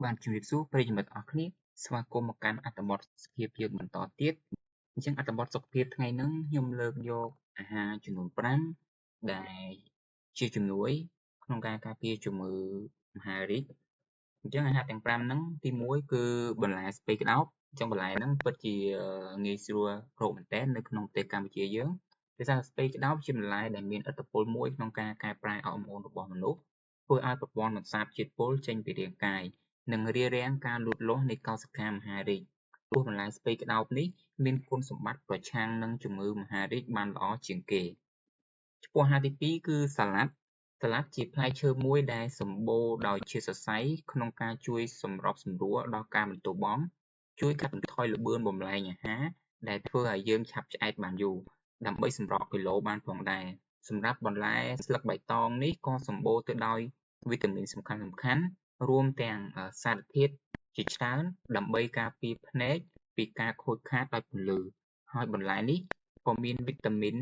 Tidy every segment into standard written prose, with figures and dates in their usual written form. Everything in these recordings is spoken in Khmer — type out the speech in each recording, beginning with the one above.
បាទជំរាបសួរប្រិយមិត្តអស់គ្នាស្វាគមន៍មកកាន់អត្ថបទសុខភាពយើងបន្តទៀតអញ្ចឹងអត្ថបទសុខភាពថ្ងៃហ្នឹងខ្ញុំលើកយកអាហារចំនួន5ដែលជាជំនួយក្នុងការការពារជំងឺមហារីកអញ្ចឹងអាហារទាំង5ហ្នឹងទី1គឺបន្លែស្ពៃក្តោបអញ្ចឹងបន្លែហ្នឹងពិតជាងាយស្រួលរកមែនទែននៅក្នុងប្រទេសកម្ពុជាយើងដោយសារស្ពៃក្តោបជាបន្លែដែលមានឥទ្ធិពលមួយក្នុងការកែប្រែអរម៉ូនរបស់មនុស្សធ្វើឲ្យប្រព័ន្ធបន្សាបជាតិពុលចេញពីរាងកាយនិងរារាំងការលូតលាស់នៃកោសិកាមហារីកព្រោះបន្លែស្ពៃក្តោបនេះមានគុណសម្បត្តិប្រឆាំងនឹងជំងឺមហារីកបានល្អជាងគេចំពោះអាហារទី2គឺសាឡាត់សាឡាត់ជាផ្លែឈើមួយដែលសម្បូរដោយជាតិសរសៃក្នុងការជួយសម្របសម្រួលដល់ការបន្ទោបង់ជួយកាត់បន្ថយល្បឿនបំលែងអាហារដែលធ្វើឲ្យយើងឆាប់ឆ្អែតបានយូរដើម្បីសម្រកគីឡូបានផងដែរសម្រាប់បន្លែស្លឹកបៃតងនេះក៏សម្បូរទៅដោយវីតាមីនសំខាន់ៗរួមទាំងសារធាតុជាច្រើនដើម្បីការពារភ្នែកពីការខូចខាតដោយពន្លឺហើយបន្លែនេះក៏មានវីតាមីន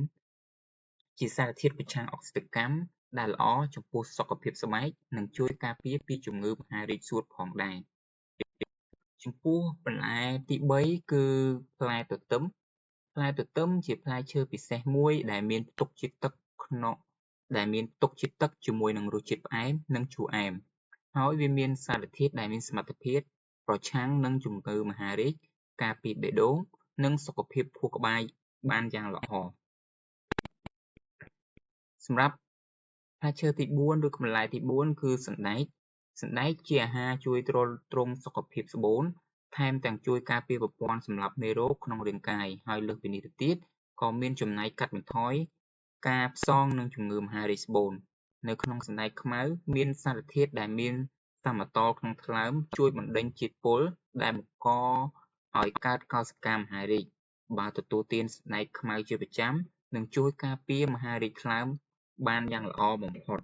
ជាសារធាតុប្រឆាំងអុកស៊ីតកម្មដែលល្អចំពោះសុខភាពស្បែកនិងជួយការពារពីជំងឺមហារីកសួតផងដែរចំពោះបន្លែទី3គឺផ្លែទទឹមផ្លែទទឹមជាផ្លែឈើពិសេសមួយដែលមានផ្ទុកជាតិទឹកក្នុងដែលមានផ្ទុកជាតិទឹកជាមួយនឹងរសជាតិផ្អែមនិងជូរអែមហើយវាមានសារធាតុដែលមានសមត្ថភាពប្រឆាំងនឹងជំងឺមហារីកការពារបេះដូងនិងសុខភាពខួរក្បាលបានយ៉ាងល្អសម្រាប់ផ្លែឈើទី4ឬបន្លែទី4គឺសណ្តែកសណ្តែកជាអាហារជួយទ្រទ្រង់សុខភាពស្បូនថែមទាំងជួយការពារប្រព័ន្ធសម្លាប់មេរោគក្នុងរាងកាយហើយលើសពីនេះទៅទៀតក៏មានចំណែកកាត់បន្ថយការផ្សងនឹងជំងឺមហារីកស្បូននៅក្នុងសណ្តែកខ្មៅមានសារធាតុដែលមានសមតុល្យក្នុងថ្លើមជួយបណ្ដេញជាតិពុលដែលបង្កឲ្យកើតកោសិកាមហារីកបើទទួលទានសណ្តែកខ្មៅជាប្រចាំនឹងជួយការពារមហារីកថ្លើមបានយ៉ាងល្អបំផុត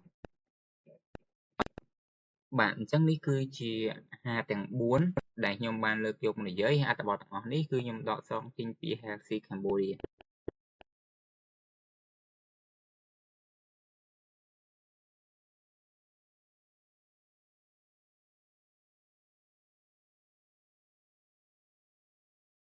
បាទអញ្ចឹងនេះគឺជាអាហារទាំង4ដែលខ្ញុំបានលើកយកមកនិយាយហើយអត្ថបទទាំងអស់នេះគឺខ្ញុំដកស្រង់ចេញពី Healthy Cambodia។